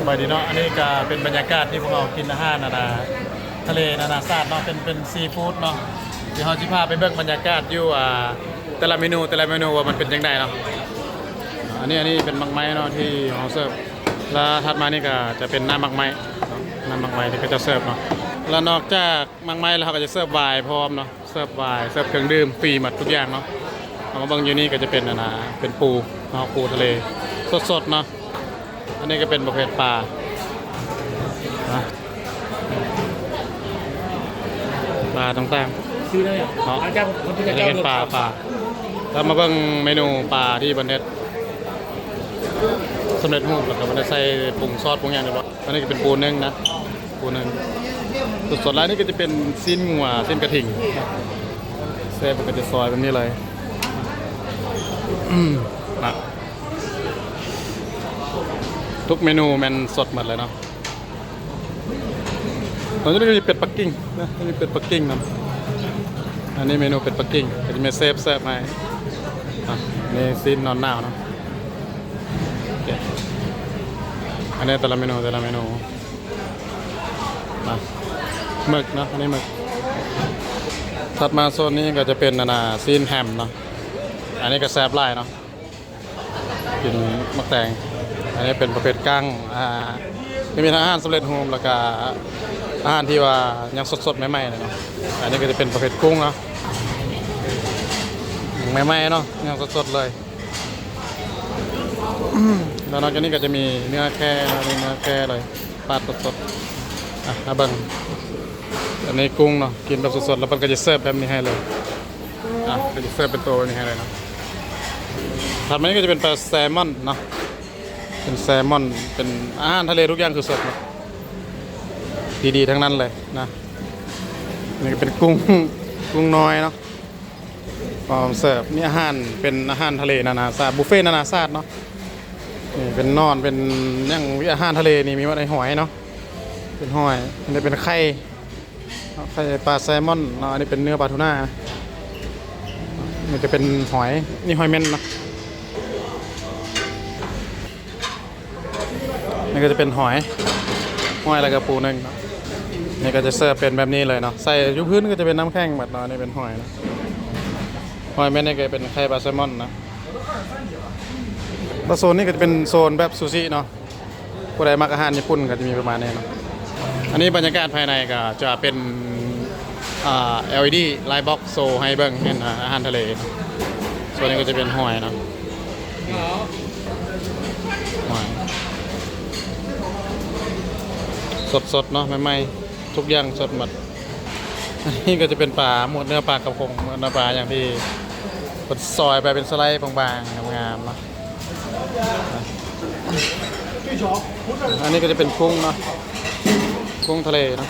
ສະບາຍດີເນາະ ອັນນີ້ກະເປັນບັນຍາກາດທີ່ພວກເຮົາກິນອາຫານ ອັນນ່າ ທະເລນານາຊາດເນາະ ເປັນ ເປັນຊີຟູດເນາະ. ດຽວເຮົາຊິພາໄປເບິ່ງບັນຍາກາດຢູ່ ອ່າ ແຕ່ລະເມນູ ແຕ່ລະເມນູວ່າມັນເປັນຈັ່ງໃດເນາະ. ອັນນີ້ ອັນນີ້ເປັນໝາກໄມ້ເນາະທີ່ເຮົາເສີບ ແລະ ຖັດມານີ້ກະຈະເປັນນ້ຳໝາກໄມ້ເນາະ ນ້ຳໝາກໄມ້ທີ່ເຂົາເຈົ້າເສີບເນາະ. ແລະ ນອກຈາກໝາກໄມ້ແລ້ວ ເຮົາກະຈະເສີບວາຍພ້ອມເນາະ. ເສີບວາຍ ເສີບເຄື່ອງດື່ມຟຣີໝົດທຸກຢ່າງເນາະ. ເຮົາມາເບິ່ງຢູ່ນີ້ກະຈະເປັນ ອັນນ່າ ເປັນປູເນາະ ປູທະເລສົດໆເນາະ. ອັນນີ້ກະເປັນປະເພດປານະ ປາຕ່າງໆ ຊື້ໄດ້ເນາະ. ອັນນີ້ເປັນປາ ປາ ແລ້ວມາເບິ່ງເມນູປາທີ່ເພິ່ນເຮັດສຳເລັດຮູບ ແລ້ວກະເພິ່ນໄດ້ໃສ່ປຸງຊອດປຸງຫຍັງຮຽບຮ້ອຍ. ອັນນີ້ກະເປັນປູໜຶ້ງນະ ປູໜຶ້ງສົດໆ. ແລ້ວນີ້ກະຈະເປັນຊີ້ນງົວ ຊີ້ນກະທິງ ແຊບ ເພິ່ນກະຈະຊອຍແບບນີ້ເລີຍ ອືມ ນະ ທຸກເມນູແມ່ນສົດໝົດເລີຍເນາະ. ແລ້ວນີ້ກະຈະມີເປັດປັກກິ່ງນະ ມີເປັດປັກກິ່ງນຳ. ອັນນີ້ເມນູເປັດປັກກິ່ງ ກະຈະມີເຊຟເສີບໃຫ້ ອາ ນີ້ຊີ້ນນອນໜາວເນາະ. ໂອເຄ ອັນນີ້ແຕ່ລະເມນູ ແຕ່ລະເມນູ ມາ ໝຶກເນາະ ອັນນີ້ໝຶກ. ຖັດມາໂຊນນີ້ກະຈະເປັນ ອັນນ່າ ຊີ້ນແຮມເນາະ. ອັນນີ້ກະແຊບຫຼາຍເນາະ ກິນໝາກແຕງ. ອັນນີ້ເປັນປະເພດກ້າງ ອາ ມີທັງອາຫານສຳເລັດຮູບ ແລ້ວກະອາຫານທີ່ວ່າຍັງສົດໆໃໝ່ໆເລີຍເນາະ. ອັນນີ້ກະຈະເປັນປະເພດກຸ້ງເນາະ ໃໝ່ໆເນາະ ຍັງສົດໆເລີຍ. ແລ້ວນອກຈາກນີ້ກະຈະມີເນື້ອແຄເນາະ ມີເນື້ອແຄເລີຍ ປາດສົດໆ. ອາ ມາເບິ່ງ ອັນນີ້ກຸ້ງເນາະ ກິນແບບສົດໆ ແລ້ວເພິ່ນກະຈະເສີບແບບນີ້ໃຫ້ເລີຍ ອາ ກະຈະເສີບເປັນໂຕນີ້ໃຫ້ເລີຍເນາະ. ຖັດມານີ້ກະຈະເປັນປາແຊມອນເນາະ ເປັນແຊມອນ ເປັນອາຫານທະເລທຸກຢ່າງຄືສົດເນາະ ດີໆທັງນັ້ນເລີຍນະ. ນີ້ກະເປັນກຸ້ງ ກຸ້ງນ້ອຍເນາະ ພ້ອມເສີບ. ມີອາຫານ ເປັນອາຫານທະເລນານາຊາດ ບຸບເຟນານາຊາດເນາະ. ນີ້ເປັນໜອນ ເປັນຫຍັງ ອາຫານທະເລນີ້ມີໝົດ ໄອ້ຫອຍເນາະ ເປັນຫອຍ. ອັນນີ້ເປັນໄຂ່ເນາະ ໄຂ່ປາແຊມອນເນາະ. ອັນນີ້ເປັນເນື້ອປາທູນາ. ນີ້ກະເປັນຫອຍ ນີ້ຫອຍເມ່ນເນາະ. ນີ້ກະຈະເປັນຫອຍ ຫອຍ ແລ້ວກະປູໜຶ້ງເນາະ. ນີ້ກະຈະເສີບເປັນແບບນີ້ເລີຍເນາະ ໃສ່ຢູ່ພື້ນກະຈະເປັນນ້ຳແຂງໝົດເນາະ. ນີ້ເປັນຫອຍເນາະ ຫອຍແມ່ນ ນີ້ກະເປັນໄຂ່ປາແຊມອນເນາະ. ແລ້ວໂຊນນີ້ກະຈະເປັນໂຊນແບບຊູຊິເນາະ ຜູ້ໃດມັກອາຫານຍີ່ປຸ່ນກະຈະມີປະມານນີ້ເນາະ. ອັນນີ້ບັນຍາກາດພາຍໃນກະຈະເປັນ ອາ ແອລອີດີ ໄລບອກໂຊໃຫ້ເບິ່ງ ເຫັນອາຫານທະເລ. ສ່ວນນີ້ກະຈະເປັນຫອຍເນາະ ຫອຍສົດໆເນາະ ໃໝ່ໆ ທຸກຢ່າງສົດໝົດ. ອັນນີ້ກະຈະເປັນປາ ໝວດເນື້ອປາກະພົງ ໝວດເນື້ອປາຫຍັງທີ່ເພິ່ນຊອຍໄປເປັນສະໄລບາງໆ ງາມໆເນາະ. ອັນນີ້ກະຈະເປັນກຸ້ງເນາະ ກຸ້ງທະເລເນາະ.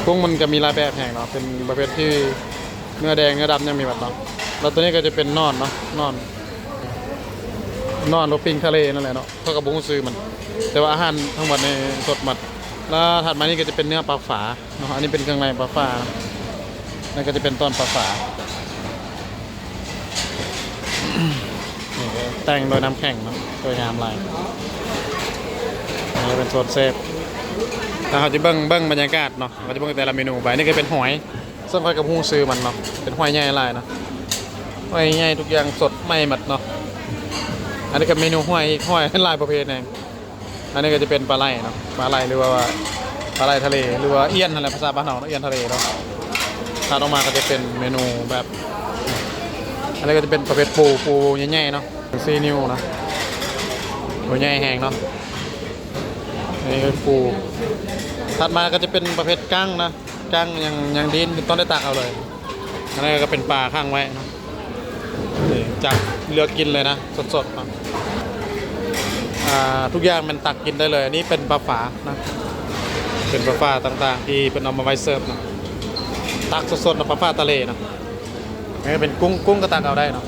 ກຸ້ງມັນກະມີຫຼາຍແບບແຮງເນາະ ເປັນປະເພດທີ່ເນື້ອແດງເນື້ອດຳຍັງມີໝົດເນາະ. ແລ້ວໂຕນີ້ກະຈະເປັນໜອນເນາະ ໜອນ ໜອນ ຫຼື ປີ້ງທະເລນັ້ນແຫຼະເນາະ ເຂົາກະບໍ່ຮູ້ຊື່ມັນ ແຕ່ວ່າອາຫານທັງໝົດນີ້ສົດໝົດ. ແລ້ວຖັດມານີ້ກະຈະເປັນເນື້ອປາຝາເນາະ ອັນນີ້ເປັນເຄື່ອງໃນປາຝາເນາະ. ນັ້ນກະຈະເປັນຕອນປາຝາ ນີ້ກະແຕ່ງໂດຍນ້ຳແຂງເນາະ ສວຍງາມຫຼາຍ. ອັນນີ້ເປັນໂຊນເຊຟ ແລ້ວເຮົາຈະເບິ່ງ ເບິ່ງບັນຍາກາດເນາະ ເຮົາຈະເບິ່ງແຕ່ລະເມນູໄປ. ນີ້ກະເປັນຫອຍ ເຊິ່ງຂ້ອຍກະບໍ່ຮູ້ຊື່ມັນເນາະ ເປັນຫອຍໃຫຍ່ຫຼາຍເນາະ ຫອຍໃຫຍ່ທຸກຢ່າງສົດໃໝ່ໝົດເນາະ. ອັນນີ້ກະເມນູຫອຍ ຫອຍຫຼາຍປະເພດແຮງ. ອັນນີ້ກະຈະເປັນປາໄຫຼເນາະ ປາໄຫຼ ຫຼືວ່າປາໄຫຼທະເລ ຫຼືວ່າອ່ຽນຫັ້ນແຫຼະ ພາສາບ້ານເຮົາເນາະ ອ່ຽນທະເລເນາະ. ຖັດອອກມາກະຈະເປັນເມນູແບບ ອັນນີ້ກະຈະເປັນປະເພດປູ ປູໃຫຍ່ໆເນາະ ສີ່ນິ້ວເນາະ ໂຕໃຫຍ່ແຮງເນາະ. ອັນນີ້ກະປູ ຖັດມາກະຈະເປັນປະເພດກັ້ງນະ ກັ້ງຍັງ ຍັງດິ້ນ ຕ້ອງໄດ້ຕັກເອົາເລີຍ. ອັນນີ້ກະເປັນປາຂັງໄວ້ເນາະ ນີ້ຈັບເລືອກກິນເລີຍນະ ສົດໆເນາະ. ອາ ທຸກຢ່າງແມ່ນຕັກກິນໄດ້ເລີຍ. ອັນນີ້ເປັນປາຝານະ ເປັນປາຝາຕ່າງໆທີ່ເພິ່ນເອົາມາໄວ້ເສີບເນາະ ຕັກສົດໆເນາະ ປາຝາທະເລເນາະ. ນີ້ກະເປັນກຸ້ງ ກຸ້ງກະຕັກເອົາໄດ້ເນາະ.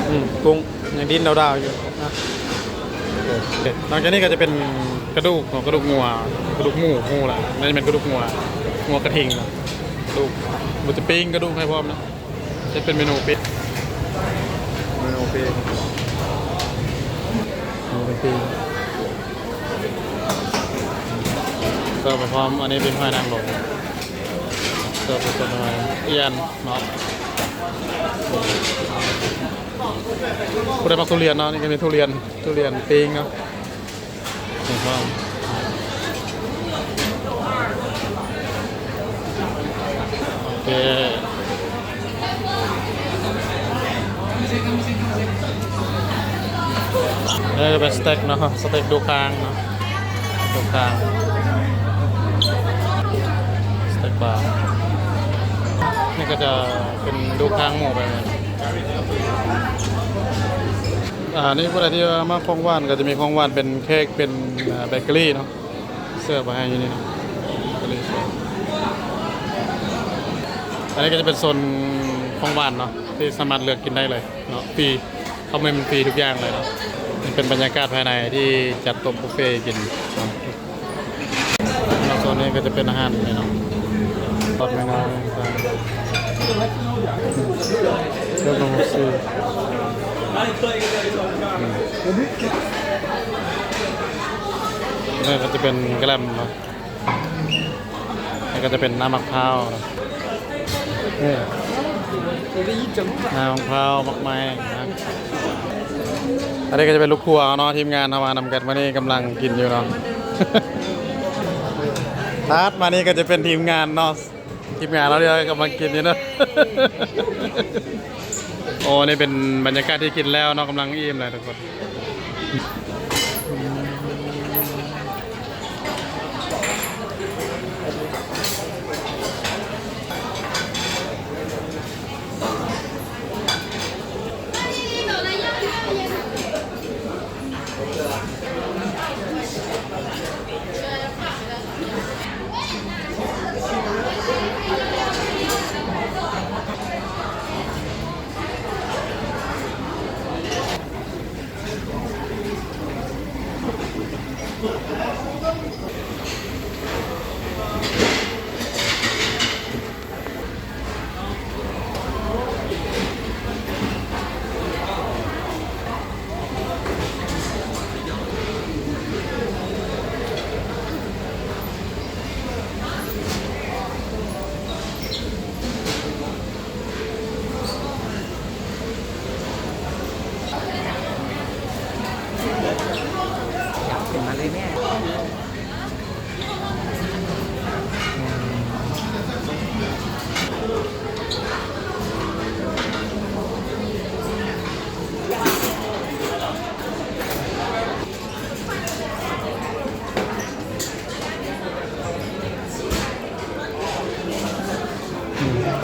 ອືມ ກຸ້ງຍັງດິ້ນດາວໆຢູ່ນະ. ໂອເຄ ຫຼັງຈາກນີ້ກະຈະເປັນກະດູກເນາະ ກະດູກງົວ ກະດູກໝູ ໝູລະ ໜ້າຈະແມ່ນກະດູກງົວ ງົວກະທິງເນາະ. ກະດູກ ບໍ່ຈະປີ້ງກະດູກໃຫ້ພ້ອມນະ ຈະເປັນເມນູປີ້ງ. ໂອເຄ ເປັນປີ້ງ ເສີບໄປພ້ອມ ອັນນີ້ເປັນຫອຍນາງລົມ ເສີບສົດໆ ຫອຍ ອຽນເນາະ. ຜູ້ໃດມັກທຸລຽນເນາະ ນີ້ກໍມີທຸລຽນ ທຸລຽນປີ້ງເນາະ. ໂອເຄ ເອີ ເປັນສະເຕັກເນາະ ສະເຕັກດູຂ້າງເນາະ ດູຂ້າງ ສະເຕັກບາ ນີ້ກໍຈະເປັນດູຂ້າງໝູໄປ. ອ່າ ນີ້ຜູ້ໃດທີ່ວ່າມັກຂອງຫວານ ກໍຈະມີຂອງຫວານເປັນເຄ້ກ ເປັນ ເອີ ເບເກີຣີເນາະ ເສີບໄວ້ໃຫ້ຢູ່ນີ້ເນາະ ເບເກີຣີເສີບ. ອັນນີ້ກໍຈະເປັນໂຊນຂອງຫວານເນາະ ທີ່ສາມາດເລືອກກິນໄດ້ເລີຍເນາະ ຟຣີ ເຂົາແມ່ນຟຣີທຸກຢ່າງເລີຍເນາະ. ນີ້ເປັນບັນຍາກາດພາຍໃນທີ່ຈັດໂຕະບຸບເຟກິນເນາະ. ແລ້ວໂຊນນີ້ກໍຈະເປັນອາຫານນີ້ເນາະ ທອດແມງດາຕ່າງໆ ເຄື່ອງຂອງຊີ ນີ້ກໍຈະເປັນກະແລັມເນາະ ນີ້ກໍຈະເປັນນ້ຳໝາກພ້າວເນາະ ນີ້ ນ້ຳໝາກພ້າວ ໝາກໄມ້ນະ. ອັນນີ້ກໍຈະເປັນລູກຄົວເຮົາເນາະ ທີມງານເຮົາມານຳກັນ ມື້ນີ້ກຳລັງກິນຢູ່ເນາະ ຕັດມານີ້ກໍຈະເປັນທີມງານເນາະ ທີມງານເຮົາເດ ກຳລັງກິນຢູ່ເນາະ. ໂອ້ ນີ້ເປັນບັນຍາກາດທີ່ກິນແລ້ວເນາະ ກຳລັງອີ່ມແລ້ວທຸກຄົນ.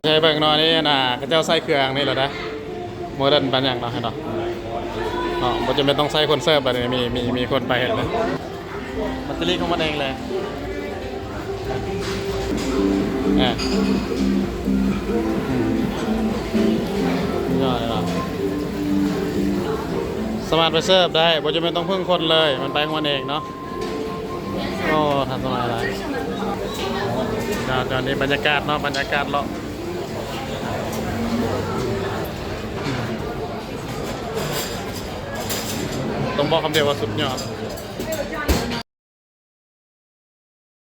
ໃສ່ເບິ່ງເນາະ ນີ້ນະ ເຂົາເຈົ້າໃສ່ເຄື່ອງນີ້ແລ້ວນະ ໂມເດີນປານຫຍັງເນາະ ເຫັນບໍ່ເນາະ ບໍ່ຈຳເປັນຕ້ອງໃຊ້ຄົນເສີບແລ້ວນີ້ ມີ ມີ ມີຄົນໄປເຮັດເລີຍ. ແບັດເຕີຣີຂອງມັນເອງເລີຍ ອ່າ ອືມ ຍອດເນາະ ສາມາດໄປເສີບໄດ້ ບໍ່ຈຳເປັນຕ້ອງເພິ່ງຄົນເລີຍ ມັນໄປຂອງມັນເອງເນາະ. ໂອ້ ທັນສະໄໝຫຼາຍ ດາວ ດາວນີ້ບັນຍາກາດເນາະ ບັນຍາກາດເລາະ ຕ້ອງບອກຄຳດຽວວ່າສຸດຍອດ.